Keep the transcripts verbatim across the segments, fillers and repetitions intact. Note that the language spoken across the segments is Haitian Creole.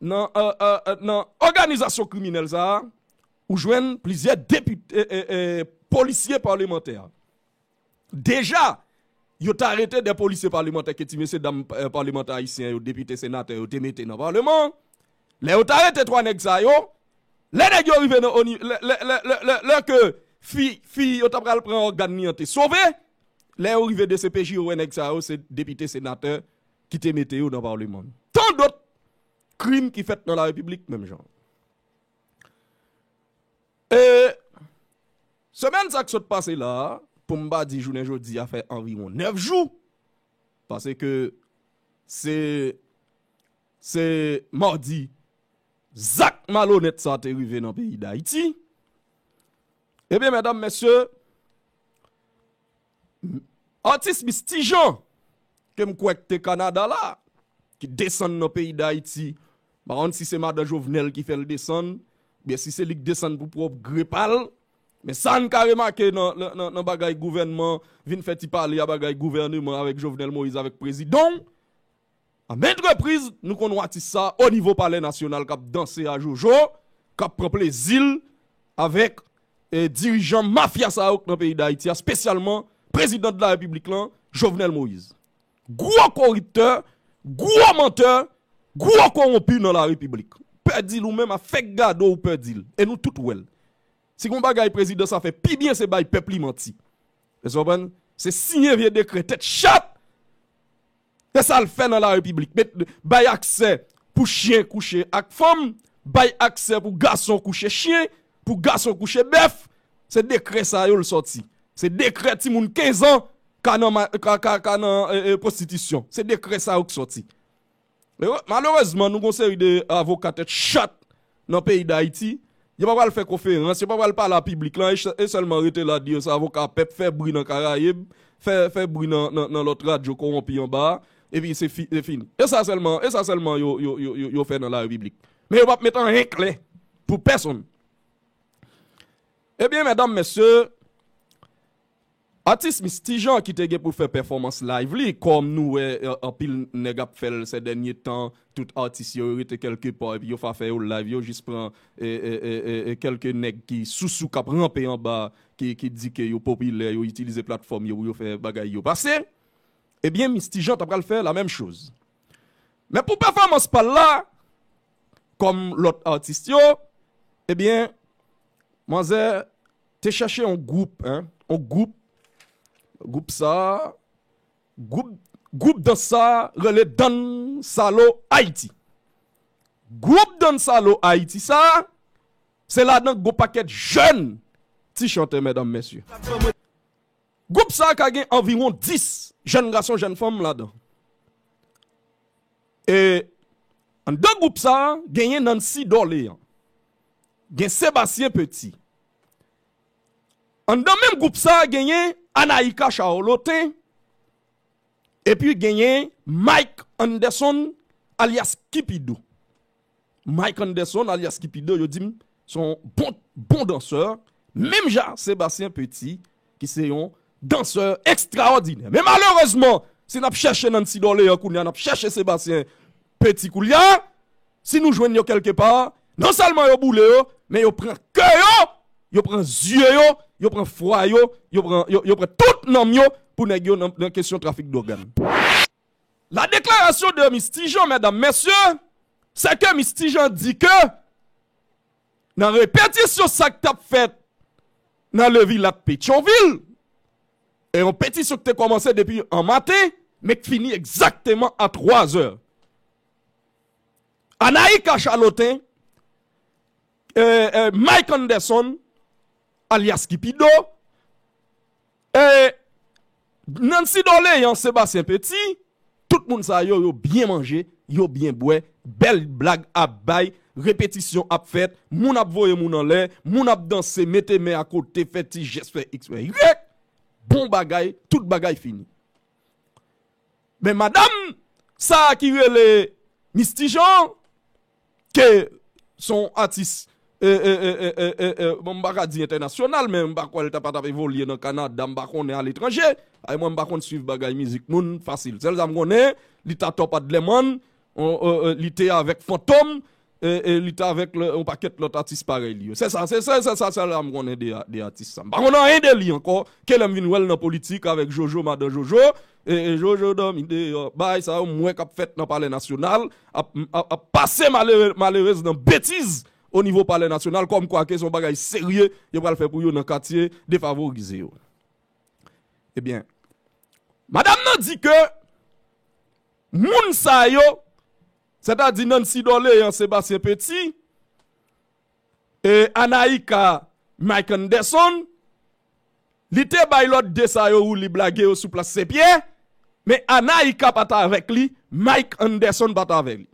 nan, euh, euh, euh, nan òganizasyon kriminèl sa a, ou jwenn plizyè depite, eh, eh, eh, polisye palmantè. Deja, yo t arete de polisye palmantè ke ti mesye dam, eh, palmantè ayisyen yo, depite, senatè yo te mete nan palman. Lè yo t arete twa nèg sa yo, lè nèg yo rive nan oni-, lè, lè, lè, lè, lè, lè ke fi, fi yo ta pral pran ògàn li an te sove, lè yo rive D C P J, yo wè nèg sa yo se depite, senatè ki te mete yo nan palman. Tan dòt krim ki fèt nan la repiblik menm jan. E semèn sa k sot pase la, pou m pa di jounen jodi a fè anviwon nèf jou, paske se, se madi zak malonèt sa te rive nan peyi Dayiti. Ebyen, medam, mesye, atis Miss Ti Jean, ke m kwè k te Kanada la, ki desann nan peyi Dayiti. M pa konn si se madan Jovenel ki fè l desann, oubyen si se li k desann pou pwòp gre pa l. Men sa n ka remake nan, nan, nan, nan bagay gouvènman, vin fè ti pale a bagay gouvèneman avèk Jovenel Moïse, avèk prezidan w. A maintes reprises, nou konn wè atis sa o nivo Palè Nasyonal k ap danse a jojo, k ap pran plezi l avèk, eh, dirijan mafya sa yo k nan peyi Dayiti a, espesyalman prezidan de la repiblik lan, Jovenel Moïse. Gwo koriptè, gwo mantè, gwo kowonpi nan la repiblik. Pèdi l ou menm, a fèk gade w pèdi l. E nou tout wè l. Si gon bagay prezidan sa fè pi byen, se bay pèp li manti. Èske w konprann? Se siyen vye dekrè tèt chat. Se sa l fè nan la repiblik. Met, bay aksè pou chen kouche ak fanm, bay aksè pou gason kouche chen, pou gason kouche bèf. Se dekrè sa yo l sòti. Se dekrè timoun kenz an ka nan ma-, ka, ka, ka nan, eh, eh, pwostitisyon. Se dekrè sa yo k sòti. Malerezman, nou gon seri de avoka tèt chat nan peyi Dayiti. Yo pa pral fè konferans, yo pa pral pale a piblik lan, e sèlman rete la di yo se avoka pèp, fè bri nan Karayib, fè, fè bri nan, nan, nan lòt radyo kowonpi anba a, epi se fi-, se fini. E sa sèlman, e sa sèlman yo, yo, yo, yo, yo fè nan la repiblik. Men yo p ap met anyen klè pou pèsonn. Ebyen, medam, mesye, atis Miss Ti Jean ki te gen pou fè pèfòmans live li, kòm nou wè, eh, anpil nèg ap fè l sè dènye tan, tout atis yo rete kèlke pa, epi yo fa fè yo live, yo jis pran, eh, eh, eh, eh, eh, kèlke nèg ki sousou k ap ranpe anba, ki, ki di ke yo popilè, yo itilize platfòm yo pou yo fè bagay yo pase. Ebyen, Miss Ti Jean ta pral fè la menm choz. Men pou pèfòmans pa l la, kòm lòt atis yo, ebyen, manzè te chèche yon gwoup, en, yon gwoup, gwoup sa, gwoup, gwoup dans sa rele Dansalo Haiti. Gwoup Dansalo Haiti sa, se ladan gon pakèt jèn ti chantè, medam, mesye. Gwoup sa ka gen anviwon dis jèn gason, jèn fanm ladan. E anndan gwoup sa, genyen Nancy Dorléan, gen Sébastien Petit. Anndan menm gwoup sa, genyen Anaïka Charlotin, epi genyen Mike Anderson, alyas Kipido. Mike Anderson, alyas Kipido, yo di m se yon bon, bon dansè, menm jan Sébastien Petit, ki se yon dansè ekstraòdinè. Men malerezman, si n ap chèche Nancy Dorléan kounye a, n ap chèche Sébastien Petit kounye a, si nou jwenn yo kèlke pa, non sèlman yo boule yo, men yo pran kè yo, yo pran zye yo, yo pran fwa yo, yo pran, yo, yo pran tout nanm yo pou nèg yo nan, nan kesyon trafik dògàn. La déclaration de Miss Ti Jean, medam, mesye, se ke Miss Ti Jean di ke nan repetisyon sa k t ap fèt nan Levilat Petyonvil, e yon petisyon ki te kòmanse depi an maten, men k fini egzakteman a twa zè. Anaïka Charlotin, eh, eh, Mike Anderson, alyas Kipido, eh, Nancy Dorléan, Sébastien Petit, tout moun sa yo, yo byen manje, yo byen bwè, bèl blag ap bay, repetisyon ap fèt, moun ap voye moun anlè, moun ap danse, mete men akote, fè ti jès, fè X, fè Y. Bon bagay, tout bagay fini. Men madanm sa a ki rele Miss Ti Jean, ke se yon atis, eh, eh, eh, eh, eh, eh, eh, bon, m pa ka di entènasyonal, men m pa kwè l ta pa t ap evolye nan Kanada, m pa konnen aletranje. Ay, mwen, m pa konn swiv bagay mizik moun fasil. Sèl sa m konnen, li t a Top Adlerman, on, on, on, li te avèk Fantom, e, e, li t avèk lè, yon pakèt lòt atis parèy li yo. Se sa, se, se, se sa sèl la m konnen de, de atis sa. M pa konn anyen de li ankò, ke lè m vin wè l nan politik avèk Jojo, madan Jojo, e, e, Jojo dòmi deyò. Bagay sa yo, m wè k ap fèt nan Palè Nasyonal, ap, ap, ap pase malere-, malerez nan betiz o nivo Palè Nasyonal, kòmkwa ke se yon bagay serye yo pral fè pou yo nan katye defavorize yo. Ebyen, madanm nan di ke moun sa yo, sètadi Nancy Dorléans, Sébastien Petit, e Anaïka, Mike Anderson, li te bay lòt de sa yo woulib lage yo sou plas Senpyè, men Anaïka pa t avèk li, Mike Anderson pa t avèk li.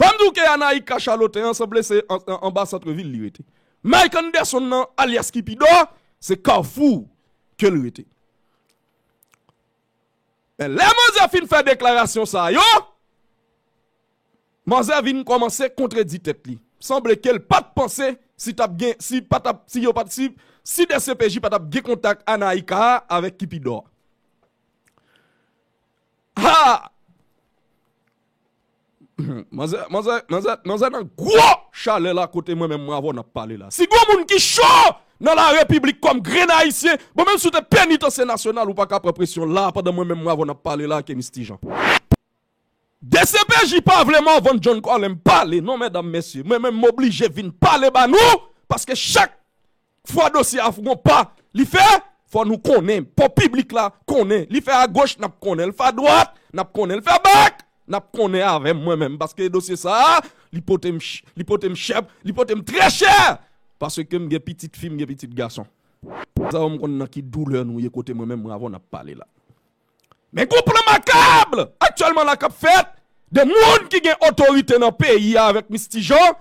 Fò m di w ke Anaïka Chaloten an sanble se an, an, anba santrevil li rete. Mike Anderson nan, alyas Kipidò, se Kafou ke l rete. Men lè manzè fin fè deklarasyon sa yo, manzè vin kòmanse kontredi tèt li. Sanble ke l pa t panse si t ap gen, si pa t ap, si yo pa t, si, si D C P J pa t ap gen kontak Anaïka avèk Kipidò. Ha! Manzè, manzè, manzè, manzè nan gwo chalè la kote mwen menm mwen avè w n ap pale la. Si gon moun ki cho nan la repiblik kòm grenn ayisyen, bon, menm si w te penitansye nasyonal, ou pa ka pran presyon la pandan mwen menm mwen avè w n ap pale la ke Misty Jean. D C P J pa vle Morvan John Colin pale non, medam, mesye. Mwen menm m oblije vin pale ba nou, paske chak fwa dosye a gon pa li fè, fò nou konnen, fò piblik la konnen. Li fè agoch, n ap konnen. Li fè adwat, n ap konnen. Li fè bak, n ap konnen avè m mwen menm. Paske dosye sa a, li pote m ch-, li pote m chè, li pote m trè chè. Paske m gen pitit fi, m gen pitit gason. Sa yo m konn nan ki doulè nou ye kote mwen menm mwen avè w n ap pale la. Men gon plan makab aktyèlman la k ap fèt de moun ki gen otorite nan peyi a avèk Misty Jean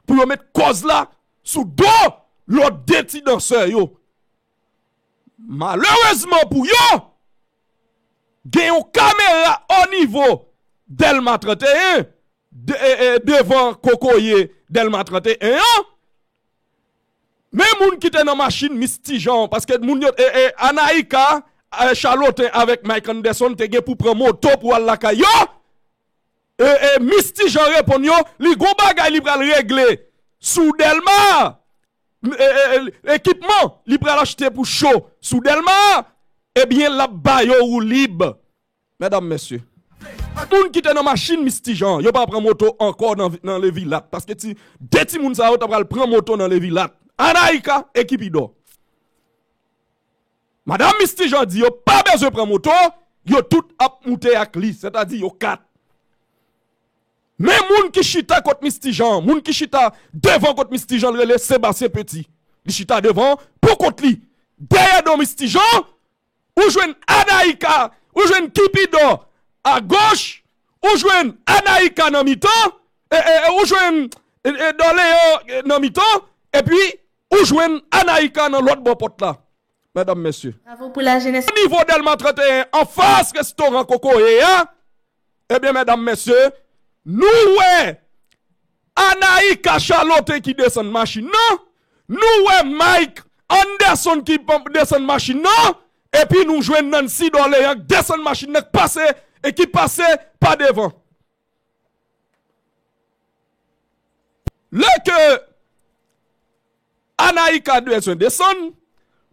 pou yo met kòz la sou do lòt de ti dansè yo. Malerezman pou yo, gen yon kamera o nivo Dèlma trannteyen, de, e, e, devan kokoye Dèlma trannteyen an. Men moun ki te nan machin Misty Jean, paske moun yo, e, e, Anaïka, e, Chaloten avèk Mike Anderson te gen pou pran moto pou al lakay yo. E, e, Misty Jean reponn yo, li gon bagay li pral regle sou Dèlma. E, e, e, ekipman li pral achte pou cho sou Dèlma. Ebyen, l ap ba yo woulib. Medam, mesye, moun ki te nan machin Misty Jean, yo pa pran moto ankò nan, nan Levilat, paske ti, de timoun sa yo ta pral pran moto nan Levilat. Anaïka e Kipidò. Madanm Misty Jean di yo pa bezwen pran moto, yo tout ap moute ak li, sètadi yo kat. Men moun ki chita kot Misty Jean, moun ki chita devan kot Misty Jean, l rele Sébastien Petit. Li chita devan pou kont li. Dèyè do Misty Jean, ou jwenn Anaïka, ou jwenn Kipidò agoch, ou jwenn Anaïka nan mitan, e, e, e, ou jwenn, e, e, Dòleyan, e, nan mitan, epi ou jwenn Anaïka nan lòt bò pòt la. Medam, mesye. Bravo pou la jeunesse. O nivo Dèlma trannteyen, anfas restoran Kokoye a, ebyen, medam, mesye, nou wè Anaïka Chaloten ki desann machin nan, nou wè Mike Anderson ki desann machin nan, epi nou jwenn Nancy Dorléans k desann machin nan k pase, e ki pase pa devan. Lè ke Anaïka bezwen desann,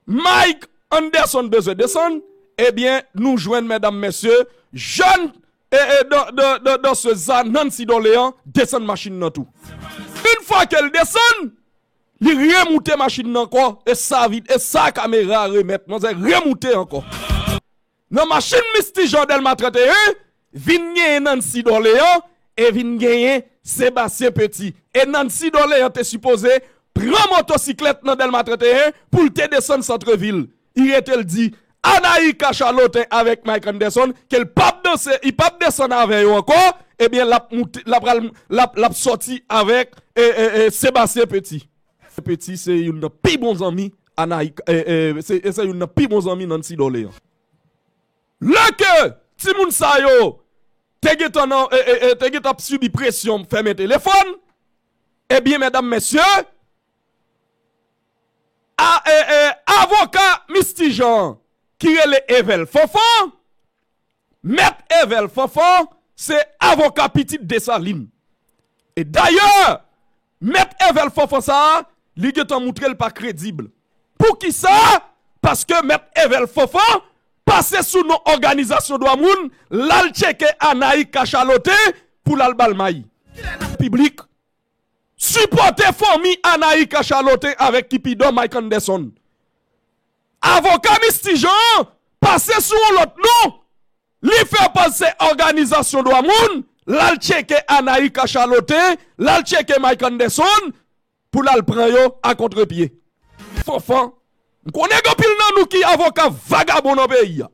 Mike Anderson bezwen desann, ebyen, nou jwenn, medam, mesye, jèn, e, e, dan, dan, dan, dansez sa, Nancy Dorléans, desann machin nan tou. Yon fwa ke l desann, li remoute machin nan ankò, e sa vid, e sa kamera a remèt, manzè remoute ankò. Nan machin Misty Jean Dèlma trannteyen, vin genyen Nancy Dorléans, e vin genyen Sébastien Petit. E Nancy Dorléans te sipoze pran motosiklèt nan Dèlma trannteyen pou l te desann santrevil. Li rete l di Anaïka Chaloten avèk Mike Anderson ke l p ap danse, li p ap desann avè yo ankò, ebyen, l ap moute, l ap pral, l ap, l ap sòti avèk, e, e, e, Sébastien Petit. Petit se youn nan pi bon zanmi Anaïka, e, e, se, e se youn nan pi bon zanmi Nancy Dorléans. Lè ke timoun sa yo te gentan nan, e, e, e, te gentan ap sibi presyon fèmen telefòn, ebyen, medam, mesye, a, e, e, avoka Misty Jean ki rele Evel Fanfan, Mèt Evel Fanfan se avoka pitit Desalin. E dayè, mèt Evel Fanfan sa a, li gentan moutre l pa kredib. Poukisa? Paske mèt Evel Fanfan pase sou non òganizasyon dwa moun, l al tcheke Anayi Kachalote pou l al ba l may. Piblik, sipòte fanmi Anayi Kachalote avèk Kipidò Mike Anderson. Avoka Misty Jean an pase sou yon lòt non. Li fè pase òganizasyon dwa moun, l al tcheke Anayi Kachalote, l al tcheke Mike Anderson, pou l al pran yo a kontrepye. Fanfan, m konnen gen anpil nan nou ki avoka vagabon nan peyi a.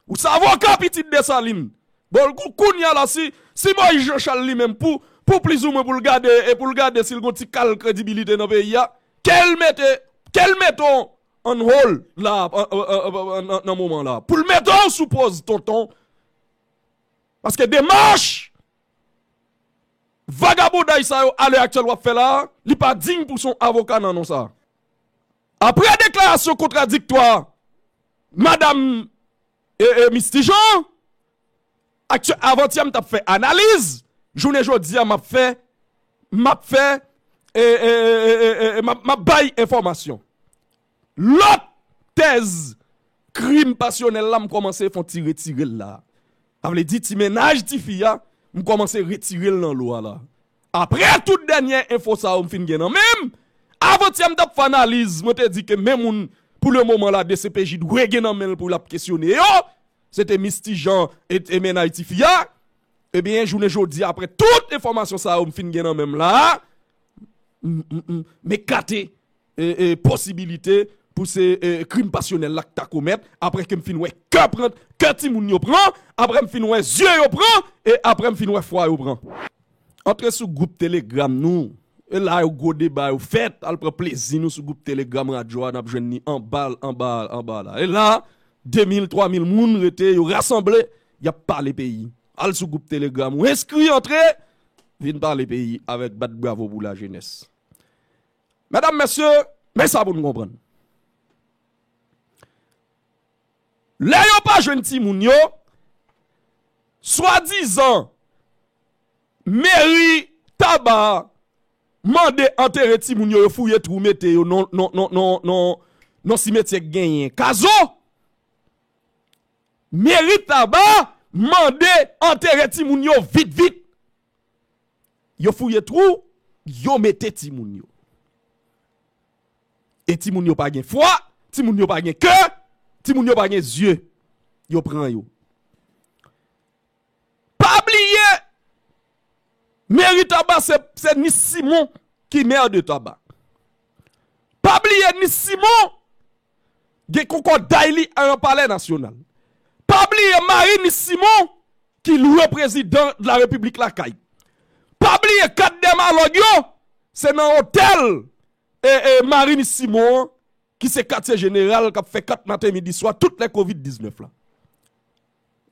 Ou se avoka pitit Desalin. Bon, kou-, kounye a la, si, si Moïse Jean Charles li menm, pou, pou plizoumwen pou l gade, e pou l gade si l gon ti kal kredibilite nan peyi a, ke l mete, ke l mete w on hold la, an, an, an, an, nan, nan moman la. Pou l mete w sou pòz, tonton. Paske demach vagabonday sa yo, alè aktyèl, w ap fè la, li pa diy pou se yon avoka nan non sa. Apre deklarasyon kontradiktwa madanm, e, e, Misty Jean, aktyè-, avantyè m t ap fè analiz, jounen jodi a m ap fè, m ap fè, e, e, m ap, m ap bay enfòmasyon. Lòt tèz krim pasyonèl la, m kòmanse fè yon ti retire l la. Sa vle di ti mennaj tifi a, m kòmanse retire l nan lo a la. Apre tout dènye enfo sa yo m fin gen nan men m, avantyè m t ap fè analiz, mwen te di ke men moun pou le moman la D C P J dwe gen nan men l pou l ap kesyone yo, se te Misty Jean e, e mennaj tifi a. Ebyen, jounen jodi, apre tout enfòmasyon sa yo m fin gen nan men m la, m, m, m, m ekate, e, e, posibilite pou se, e, krim pasyonèl la k ta komèt, apre ke m fin wè kè pran, kè timoun yo pran, apre m fin wè zye yo pran, e apre m fin wè fwa yo pran. Antre sou gwoup Telegram nou, e la yo gwo deba yo fèt, al pran plezi nou sou gwoup Telegram radyo a, n ap jwenn ni anba, anba, anba la. E la, de mil, twa mil moun rete, yo rasanble, y ap pale peyi. Al sou gwoup Telegram ou enskri, antre, vin pale peyi avèk bat bravo pou lajenès. Medam, mesye, men sa pou n konprann. Lè yo pa jwenn timoun yo, swadizan meri Taba mande antere timoun yo, yo fouye twou mete yo nan, nan, nan, nan, nan, nan simetyè k genyen Kazo. Meri Taba mande antere timoun yo vit, vit. Yo fouye twou, yo mete timoun yo. E timoun yo pa gen fwa, timoun yo pa gen kè, timoun yo pa gen zye. Yo pran yo. Pa bliye, meri Taba se, se Nis Simon ki mè de Taba. Pa bliye Nis Simon gen konkòday li a nan Palè Nasyonal. Pa bliye mari Nis Simon ki lwe prezidan de la repiblik lakay. Pa bliye kat dèmalòg yo, se nan otèl, e, e, mari Nis Simon an, ki se katye jeneral k ap fè kat maten midi swa tout lè kovid diznèf la.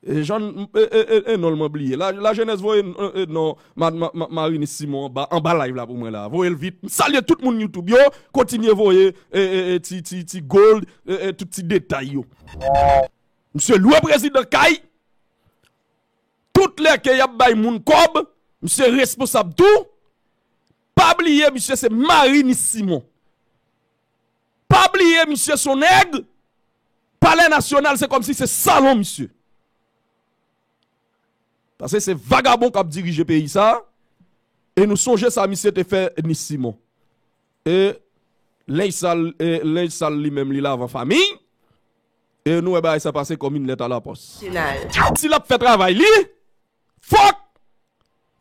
E, Jan, e, e, e, e non l mwen bliye. La, lajenès voye, e, e, non, ma, ma, ma, mari Nis Simon anba, anba live la pou mwen la. Voye l vit. M salye tout moun YouTube yo. Kontinye voye, e, e, e, ti, ti, ti gold, e, e, tout ti detay yo. Misye lwe prezidan kay. Tout lè ke y ap bay moun kòb, misye responsab tou. Pa bliye, misye se mari Nis Simon. Pa bliye, misye se yon nèg. Palè Nasyonal, se kòmsi se salon misye. Paske se vagabon k ap dirije peyi sa. E nou sonje sa misye te fè Nis Simon. E lenj sal, e lenj sal li menm li lavan fanmi. E nou wè bagay sa pase kòm une lettre à la poste. Si l ap fè travay li, fòk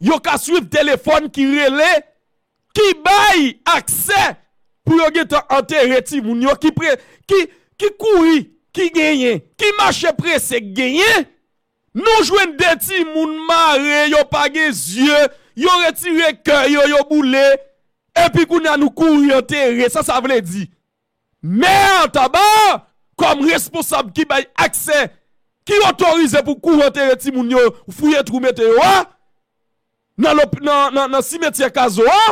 yo ka swiv telefòn ki rele, ki bay aksè pou yo gentan antere timoun yo, ki pre, ki, ki kouri, ki genyen, ki mache prese k genyen. Nou jwenn de timoun mare, yo pa gen zye, yo retire kè yo, yo boule, epi kounye a nou kouri antere. Sa sa vle di? Mè Taba, kòm responsab ki bay aksè, ki otorize pou kouri antere timoun yo, fouye twou mete yo a, nan lop-, nan, nan, nan simetyè Kazo a,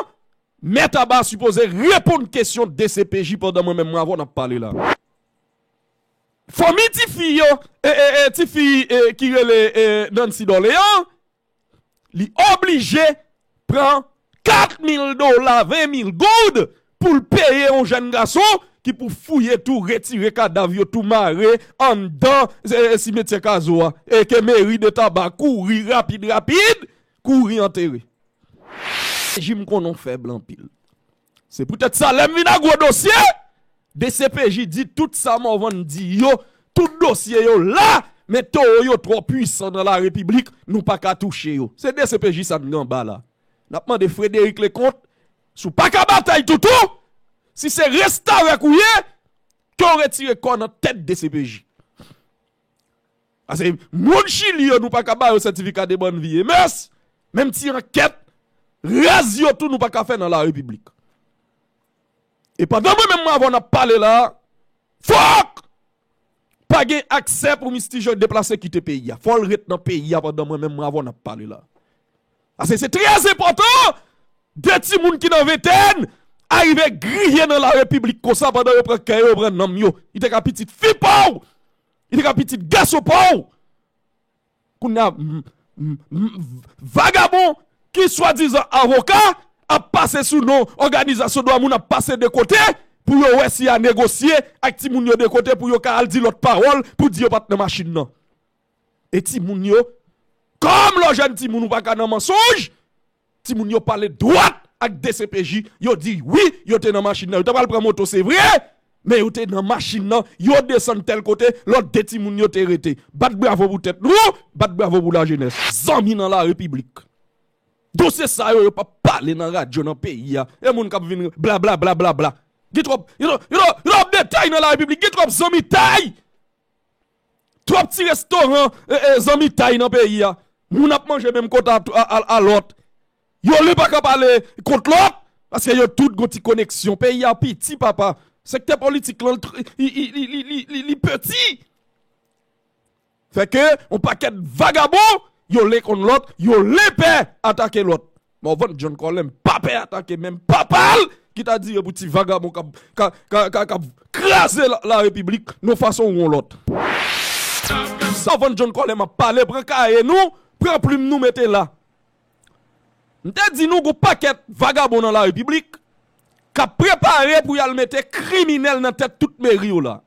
mè Taba sipoze reponn kesyon D C P J pandan mwen menm mwen avè w n ap pale la. Fanmi tifi yo, e, e, e, tifi, e, ki rele, e, Nancy Dorléans, li oblije pran kat mil dola, ven mil goud, pou l peye yon jèn gason ki pou fouye tou, retire kadav yo tou, mare anndan, e, e, simetyè Kazo a, e ke meri de Taba kouri rapid, rapid, kouri antere. Jim konnen w fèb anpil. Se poutèt sa, lè m vin ak gwo dosye, D C P J di tout sa Morvan di yo, tout dosye yo la, men towo yo twò pwisan nan larepiblik, nou pa ka touche yo. Se D C P J sa n gen anba la. N ap mande Frédéric Leconte, si w pa ka batay toutou, si se restavèk ou ye, ke w retire kò nan tèt D C P J. Paske moun Chili yo, nou pa ka ba yo sètifika de bòn vi. E mès, menm ti ankèt raz yo tou, nou pa ka fè nan larepiblik. E pandan mwen menm, mwen avè w n ap pale la, fòk pa gen aksè pou Misty Jean deplase kite peyi a. Fò l ret nan peyi a pandan mwen menm, mwen avè w n ap pale la. Paske se trè enpòtan, de timoun ki nan ventèn, arive griye nan larepiblik konsa pandan yo pran kè yo, yo pran nanm yo. Li te ka pitit fi pa w. Li te ka pitit gason pa w. Kounye a, m, m, m, vagabon ki swadizan avoka ap pase sou non òganizasyon dwa moun, ap pase de kote pou yo wè si y a negosye ak timoun yo de kote pou yo ka al di lòt pawòl pou di yo pa t nan machin nan. E timoun yo, kòm lè w jèn timoun ou pa ka nan mansonj, timoun yo pale dwat ak D C P J, yo di wi, yo te nan machin nan. Yo te pral pran moto, se vre, men yo te nan machin nan, yo desann tèl kote, lòt de timoun yo te rete. Bat bravo pou tèt nou, bat bravo pou lajenès. Zanmi nan larepiblik. Dosye sa yo, yo p ap pale nan radyo, nan peyi a. E moun k ap vin bla, bla, bla, bla, bla. Gen twòp, gen twòp, gen twòp, gen twòp detay nan larepiblik, gen twòp zanmitay. Twòp ti restoran, e, e, zanmitay nan peyi a. Moun ap manje menm kote a, a, a, a lòt. Yo li pa ka pale kont lòt, paske yo tout gon ti koneksyon. Peyi a piti, papa. Sektè politik lan, li, li, li piti. Fè ke yon pakèt vagabon, yo len konn lòt, yo len pè atake lòt. Morvan John Colin pa pè atake menm papa l ki ta di yo pou ti vagabon k ap, k ap, k ap, k ap, k ap kraze la, larepiblik yon fason ou yon lòt. Morvan John Colin ap pale, pran kaye nou, pran plim nou, mete la. M te di nou gon pakèt vagabon nan larepiblik k ap prepare pou y al mete kriminèl nan tèt tout meri yo la.